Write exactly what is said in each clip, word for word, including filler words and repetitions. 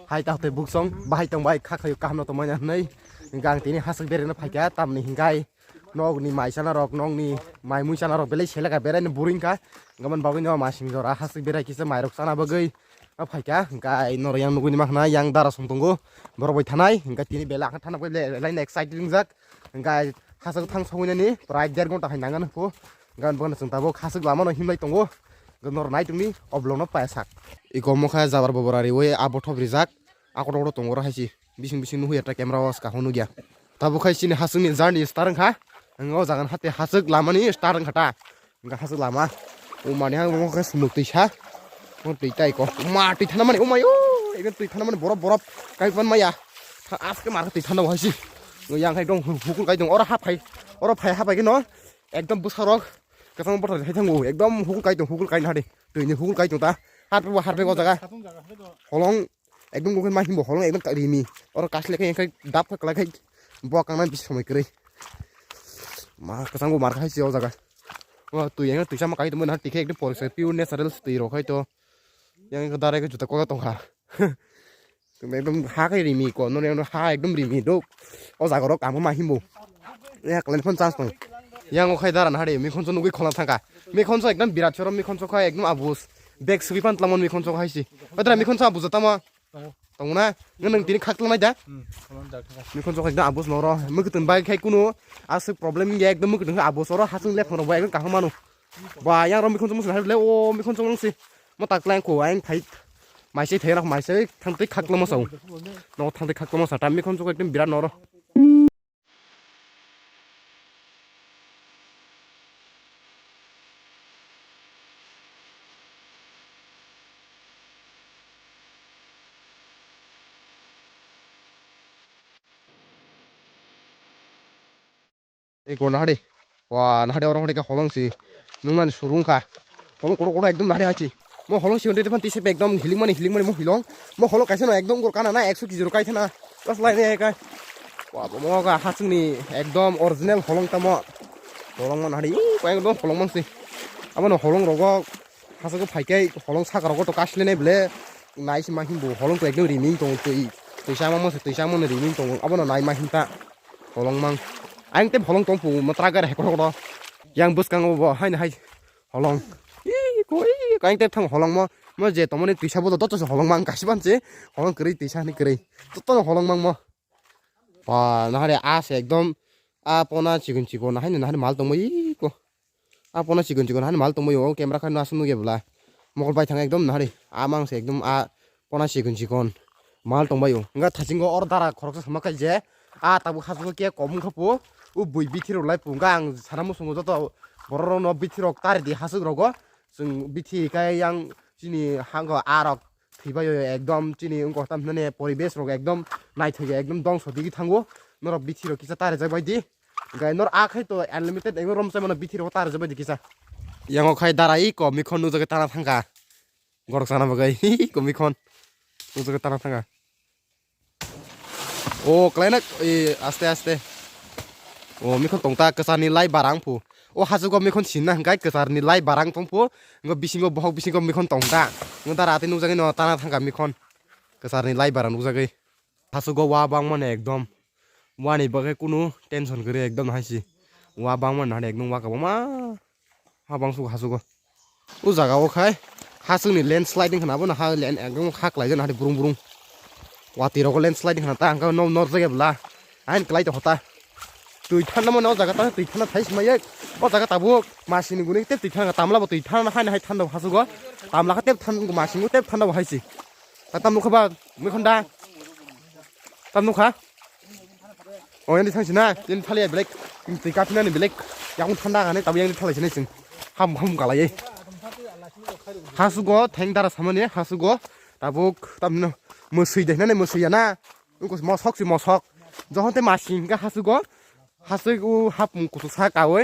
Hai ta tei buksong bahai tong bai kha khayo kaham no tongmani hwnwi hwnkhe ang tini hasuk bereno phaikha tamni hwnkhe nokni mai chana rok nokni mai mui chana rok belai seleka beraino buri wngkha hwnkhe aboni bagwi no masing jora hasuk berai kisa mairok chana bagwi no phaikha hwnkhe norok yang nugwi ma khna yang dara song tongo borok bai thanai hwnkhe tini belai ang thana bagwi belai excited wngjak hwnkhe hasuk thang sogwi nani prai der gonta hai nangani phu hwnkhe bono chwng tabuk hasuk lamano himlai tongo. Norok nai tongni o vlogno paisak. Iko mokha jabar bobora riwi abo thop rijak. Ako rok tongo oro hai si. Bising bising nuhuya ta camera o ska hwnukya. Tabuk khai chini hasukni journey start wngkha. Ang o jaga hate hasuk lamani start wngkha ta. Wngkha hasuk lama. O mani ha mokha sumuk twi sa. O twi tai ko. Ma twi thana mani o mayo. Ebe twi thana mani borop borop. Kai pan maya. Aske mar twi thana hai si. Yang khai dong hukul kai dong. Oro haphai. Oro phai haphai khe no. Ekdom bwsarok kwchangma bothor hai thango, ekdom hukul kai tong, hukul kai nahadi. Twini hukul kai tong ta. Harpebo harpebo jaga. Holong ekdom gokhe ma himbo holong ekdom rimi. Oro kasle khe khe dap khe kwlai khe bo kangnai bisi somoi kwrwi. Ma kwchangbo mar khai si o jaga. O twi yang twi sama kai tong na tikhe ekdom porisoi pure natural twi rok hai to. Yang dare khe juta kola tongkha. Ekdom ha khe rimi ko, noni ano ha ekdom rimi dok. O jaga rok amo ma himbo. Ya kalen phone charge tong. Yang o khai dara na hari, mi khonso nugui khola thangka. Mi khonso ekdom birat choro, mi khonso khai ekdom abus. Bag sugui pan tlamon mi khonso khai si. O dara mi khonso abus tamo. Tong na, nang tini khak tlang nai da. Mi khonso khai ekdom abus noro. Mi khutun bai khai kunu asuk problem ya ekdom mi khutun abus oro hasung lep phano bai ekdom kaham manu. Ba yang ro mi khonso musu hari le o mi khonso nang si. Mo tak lang ko ang thai. Mai sei thai rok mai sei thang tei khak lama sao. No thang tei khak lama sa tam mi khon chukoi tim birat noro. Eko nahari. Wa nahari oro hori ka holong si. Nung nani surung kha. Holong koro koro ekdom nahari hachi. Mo holong si hori depan tise ekdom hiling mani hiling mani mo hilong. Mo holong kaisa no ekdom gor kana na ekso kilo kai thana. Bas lai ne kai. Wa mo ga hasung ni ekdom original holong tamo. Holong man hari. Ko ekdom holong man si. Amo no holong rogo. Hasung ko phai kai holong saka rogo to kasle ne ble. Nai si ma himbo holong to ekdom riming tong tui. Tuisa mo mo se tuisa mo ne riming tong. Abo no nai ma himta. Holong mang. Ang te holong tong pu matra gar he koro. Yang bwskango bo hai hai holong. Ih ko ih ko ang te thang holong mo. Mo je tomoni tuisa bo to to holong mang kasi ban se. Holong kwrwi tuisa ni kwrwi. To to holong mang mo. Ba nahare a se ekdom a pona chikon chikon hai nahare mal tong mo ih ko. A pona chikon chikon hani mal tongbaio, o camera kha no aswk nukya bwla. Mokol bai thang ekdom nahari. A mang se ekdom a pona chikon chikon mal tongbaio. Wngkha thasingo or dara khoroksa sama khai je. A tabuk hasuk khe kom wngkha pu. U bui bithi rok lai pu. Wngkha ang sana musungo joto borok rok no bithi rok tari di hasuk rogo. Chwng bithi kai yang chini hango a rok thwibaio ekdom chini wngkha tam hinani poribesh rok ekdom naithokya ekdom dongso digi thango. Norok bithi rok kisa tari jak bai di. Gai nor a khai to unlimited ego rom sai mano bithi ro tar jabai dikisa. Yango khai dara i ko mikhon nujagwi tana thangka. Gorok sana bagai ko mikhon nujagwi tana thangka. O klainak i aste aste. O mikhon tongta kwsarni lai barang phu. O hajugo mikhon sinna hwnkhe kwsarni lai barang tongphu. Ngo bisingo bohok bisingo mikhon tongta. Ngo dara atwi nujagwi no tana thangka mikhon. Kwsarni lai barang nujagwi. Hajugo wa bangmani ekdom. Wani bagwi kunu tension kwrwi ekdom hai si. Wa bangmani nahani ekdom wa kwbangma. Ha bangsugo hajugo. O jaga o khai hasukni landslide wngkha na, abono ha land ekdom ha kwlaijak nahani burung burung. Watwi rogo landslide wngkha na ta hwnkhe no norjak ya bwla. Ain kwlai tongkha ta. Twi thanna mano o jaga ta twi thanna thai sima yek. O jaga tabuk masini guni tei twi thanna tamla bo twi thanna hai hai thanna hajugo. Tamla kha tei than masingo tei thanna bo hai si. Ta tam nukha ba, mui khon da. Tam nukha. O, yani thang sina, yani thali ya belek. Twi kapina ni belek. Yang thanda gane, tabu yang thali sina sing. Ham, ham kala ye. Hasugo, theng dara samani, hasugo. Tabuk, tam no. Musui de, nani musui ya na. Ungkus mosok si mosok. Johon te masing ka hasugo. Hasui u hap kutuk sa kawe.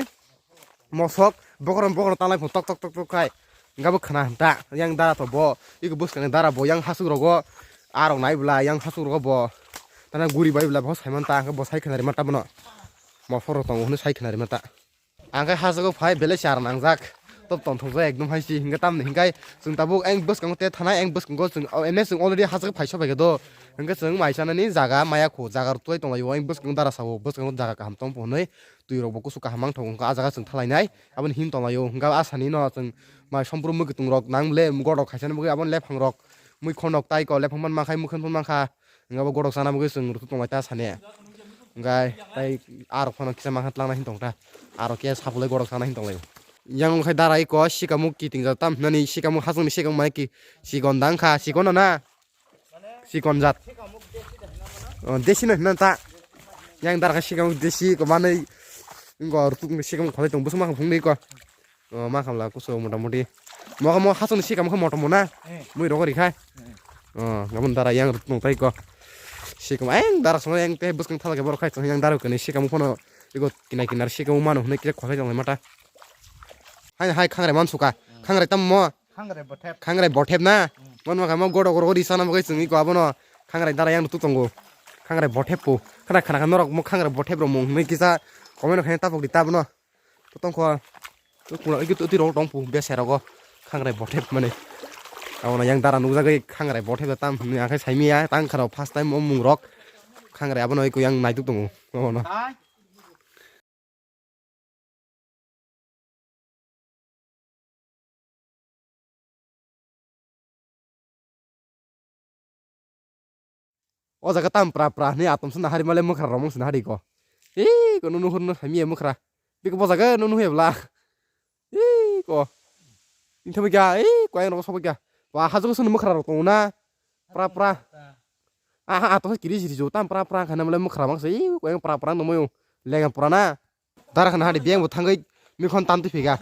Mosok bokorom bokorom talai pho tok tok tok tok khai. Gabo khna hanta yang dara to bo iko bwskang dara bo yang hasuk rogo arok nai bwla yang hasuk rogo bo tana guri bai bwla bo saiman ta bo sai khna rima ta bono mosok rok tongo hwnwi sai khna rima ta. Ang khe hajugo phai belai char nangjak Top tongthokjak ekdom hai si, hingke tamni hingke chwng tabuk ayang bwskango te thanai, ayang bwskango chwng, o, ene chwng already hachak phai sobai khe do. Hingke chwng mai chanani jaga maya khu, jaga rwtwlai tonglaio, ayang bwskango dara sao, bwskango jaga kaham tong phunui, twi rok bo kusu kaham mang thok, hingke ah jaga chwng thalainai, aboni him tonglaio, hingke ah sani no chwng mai sompru mwkitwng rok nang le, godok khaisani bagwi aboni lephang rok, mui khonok tai ko lephang man mankha, mui khon man mankha. Hingke bo godok chana bagwi chwng rwtwk tonglai ta sani. Hingke tai arok phano kisa mankha twlangna hin tong ta. Arok khe sapulai godok chana hin tonglaio. Yang khai dara iko sikamuk kiting jat tam hinani sikamuk hachwkni sikamuk mai ki sikon dang kha, sikon na? Sikon jat. O, desi no hinna ta. Yang dara khai sikamuk desi ko manwi. Ngo rwtwk sikamuk kholai tong bwswk ma phung de iko. O, ma khamla kusu motamoti. Mo, mo hachwkni sikam khe motom na? Eh. Mui rogo rikhai. Eh. O, ngabon dara yang rwtwk tong tai ko. Sikam ayang dara song yang te bwskang thala khe borok khai yang dara kani sikam phano iko kina kinar sikam mano hwnwi kisa khwlai tong mata. Hai hai khangrai man suka. Hmm. Khangrai tam mo? Khangrai bothep. Khangrai bothep na? Hmm. Mon ma kamo godok rogo ri sana bagwi chwng iko abono khangrai dara yang rwtwk tongo. Khangrai bothep po. Khana khana norok mo khangrai bothep rok mung hwnwi kisa comment rok khe tapok di ta bono. Tongkho. Twi rok tong pu bese rogo. Khangrai bothep mani. Abo yang dara nukjagwi khangrai bothep tam hwnwi ang khe saimia tang kharo first time o mung rok. Khangrai abono iko yang naituk tongo. Abono. O jaga tam pra pra hwnwi atom swnna hari male mwkhra rok mung swnna hari ko. Ih, ko nunu hurno sami ya mwkhra. Biko bo jaga nunu hebla. Ih, ko. Inta bikya, ih, ko yang rok sobikya. Wa hajo sunu mwkhra rok tongo na. Pra pra. Aha, atom kiri jiri jo tam pra pra khana male mwkhra mang se. Ih, ko yang pra pra no moyo. Lenga pra na. Dara khana hadi biyang bo thangwi mikhon tam twi phika.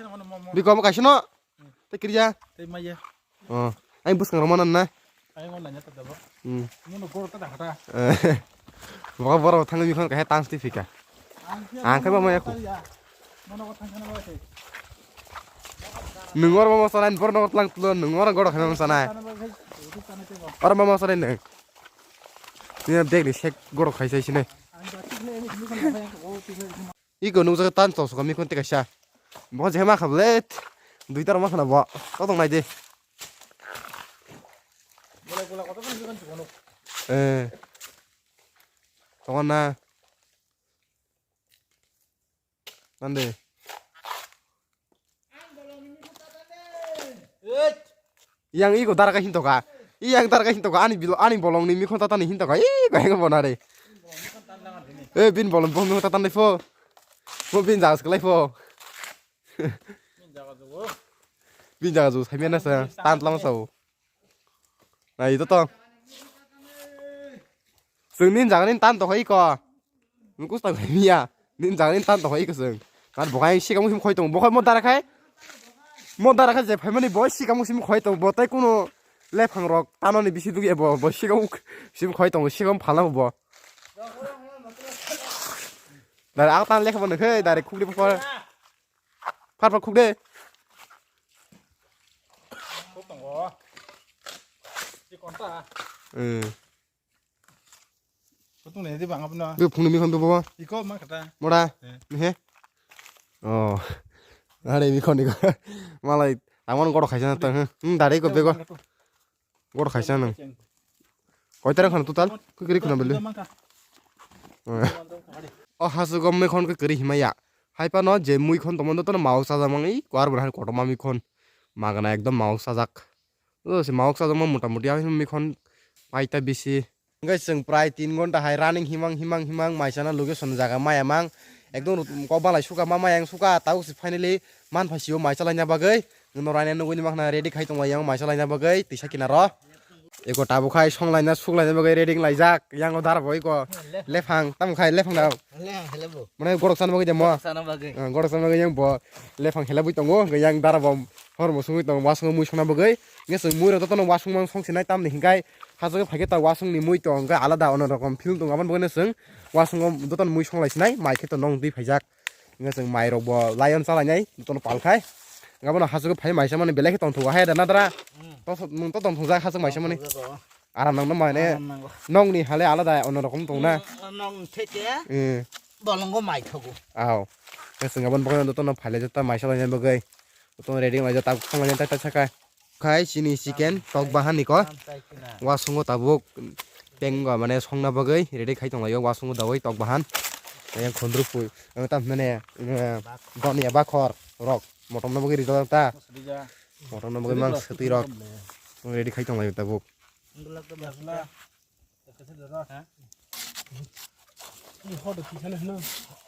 Biko mo kaisano. Te kiriya. Te maya. Oh, ang bwskang rok manan na. Ang on nanya ta dabo. Hmm. Mono gor ta dakha ta. Bo boro thangwi mikhon kahe tam twi phika. Ang khe ba maya ko. Mono ko thang khana ba se. Nung or mama sanai bor no tlang tulo nung or goro khana sanai. Or mama sanai nung. Ni bag ni sek goro khaisai sine. Iko nukjagwi tan chok chok mikhon tei kaisa. Bo je ma kha ble. Duita rok ma khana bo. Kok tong nai di. Eh. Tongo na. Nande. Yang iko dara ka hinto ka. Yang dara ka hinto ka. Ani bilo, ani bolong ni mikhon tata ni hinto ka. Iko yang bona re. Eh, bin bolong bo mikhon tata ni pho. Bo bin jagas kelai pho. Bin jaga jo saimya na sa tan lama sao. Nai to to. Sung nin jaga nin tan to hai ko. Mukus ta hai miya. Nin jaga nin tan to hai ko sung. Kan bokai sikam musim khoi tong. Bokai mo dara khai. Mo dara khai je phaimani boy sikam musim khoi tong. Botai kuno lephang rok tanoni bisi dugi bo. Bo sikam musim khoi tong. Sikam phala bo. Dara ang tan lekha bo nang khai dara khukri pokor. Phar phar khuk de. Khuk tongo. Chikon ta. Hmm. Kutung le di bang apno. Be phungni mikhon be bo. Iko ma kata. Mora. Eh. He. Oh. Are mikhon iko. Malai amon goro khaisa na ta. Hmm, dare ko bego. Goro khaisa nang. Koitara khana total? Kwkri khana bele. O hasu gom me khon kwkri himaya. Hai pano je mui khon tomondo tono maok sajak mang i kwar bwrang kotorma mui khon. Magana ekdom maok sajak. O se maok sajak ma mota moti ami mui khon paita bisi. Hingke chwng prai tin gonta hai running himang himang himang maisana location jaga maya mang. Ekdom kok balai suka ma maya ang suka tabuk se finally man phaisio maisa laina bagwi. Nwng no raina nugwi ni makhna ready khai tongla yang maisa laina bagwi tisa kinaro. Eko tabuk khai song laina suk laina bagwi ready wng laijak. Yang o dara bo eko lephang tamo khai lephang da. Lephang hele bo. Mane gorok sana bagwi de mo. Sana bagwi. Ah, gorok sana bagwi yang bo lephang hele bui tongo. Yang dara bo hor bo sungwi tongo wasung mui songna bagwi. Nge chwng mui rok jotono wasung mang song sinai tamni hinkai. Hajagwi phaikhe ta wasung ni mui tong hwnkhe alada ono rokom feel tongo aboni bagwino chwng wasung o jotono mui song lai sinai mai khe to nong twi phaijak. Hingke chwng mai rok bo lion cha lainai jotono pal khai. Hingke bono hachuk phai mai chamani belai khe tongthok hai da nadra. Hmm. To nwng to tongthok jak hachuk mai chamani. Tongthok jak o. Aram nang no mane. Aram nango. Nong ni hale alada ono rokom tong na. Hmm, nong theke. Hmm. Bolongo mai thogo. Aw. Hingke chwng aboni bagwi jotono phai lai jata mai cha lainai bagwi. Tong ready wnglaijak, tabuk thangmani tak tak saka. Khai chini chicken tok bahan ni ko. Wasungo tabuk tengwa mane songna bagwi ready khai tonglaio, wasungo dawai tok bahan. Yang khondruk pui, yang tam mane, eh, donia bakhor rok. Motom na bagwi rijak ta. Motom na bagwi mang swtwi rok. Tong ready khai tonglaio tabuk.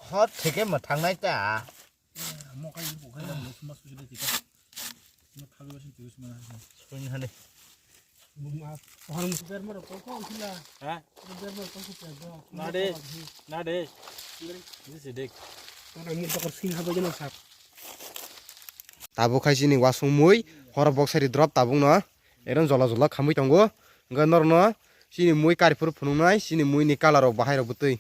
Hot theke ma thangnai ta. Swing hane. Ha? Nade, nade. This is dick. Tabuk khai chini wasung mui, horo boksari drop tabuk no. Eron jola jola khamui tongo. Hwnkhe norno chini mui kari phuru phunuknai, chini mui ni colour rok bahai rok bwtwi.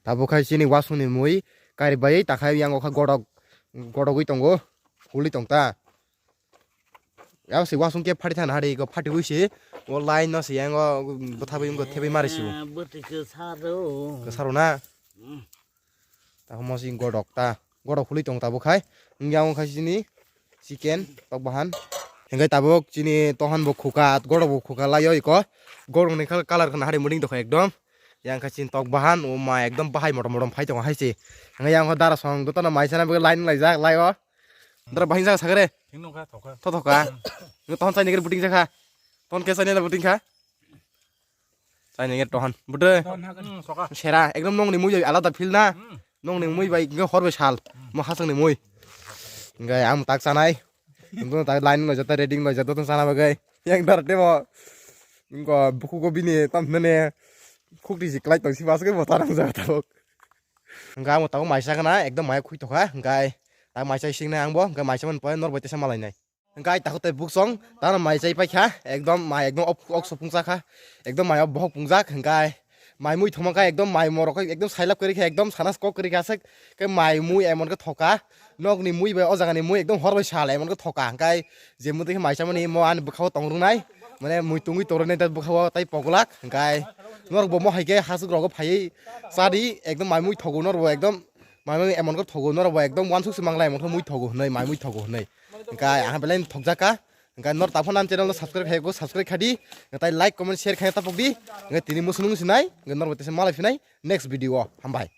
Tabuk khai chini wasung ni mui kari bai takhai yang okha godok, godogwi tongo, huli tong ta. Yabo se wasung ke phati thana hari ko phati wi se o line no se yang o bwthabai wngkha thebwi mari se o. Bwtwi kwsaro. Kwsaro na? Hmm. Tamo si godok ta. Godok huli tong tabuk khai. Yang khai chini chicken tok bahan. Hingkai tabuk chini tohan bo khuka, godok bo khuka laio iko. Godok ni kal-, colour khna hari muding tokha ekdom. Yang khai chini tok bahan, o ma ekdom bahai motom motom phai tongo hai se. Hingkai yang dara song dotana mai sana line laijak lai o. Dara bahing jaka sakre. Thing nokha, thokha. Tho thokha. Nung tohon chai nigir buting jakha. Tohon ke chai nigir buting kha. Chai nigir tohon. Bute. Tohon ha kani. Hmm, soka. Sera, ekdom nongni mui bai alada feel na. Hmm. Nongni mui bai nge hor bai sal. Hmm. Mo hasang ni mui. Nge am tak sanai. Nung tak line no jata ready no jata tong sana bagai. Yang dar temo. Ngo buku ko bini tam nene. Khukti si klai tong si bas ke botarang jata bok. Hingke ang bo tabuk maisa gana ekdom maya khoi tokha, hingke tak maisa sing nai ang bo, hingke maisa mani pore nor bai teisa malai nai. Hingke ai takhuk tei buksong tano mai chai paikha, ekdom mai ekdom ok, ok sopung chakha, ekdom mai o bohok pungjak, hingke mai mui thoma kha ekdom mai morok ekdom sailap kwrwi kha, ekdom sana kok kwrwi kha aswk khe mai mui emon khe thoka, nokni mui bai o jagani mui ekdom hor bai sal emon khe thoka, hingke je mui tongkhe maisa mani mo ani bwkhao tong rwnai, mane mui tungwi tong rwnai bwkhao tei pogolak, hingke norok bo mo hai khe hasuk rogo phaiwi. Chadi ekdom mai mui thogo norbo ekdom mai mui emon khe thogo norbo ekdom wansuk se manglai emon khe mui thogo hwnwi mai mui thogo hwnwi. Hingke ang belai thokjak kha. Hingke nor taphano ang channel no subscribe khai ko subscribe khadi. Hingke tai like comment share khai tapok di. Hingke tini musunung sinai. Hingke norbo tesa malai phinai next video o. Hambai.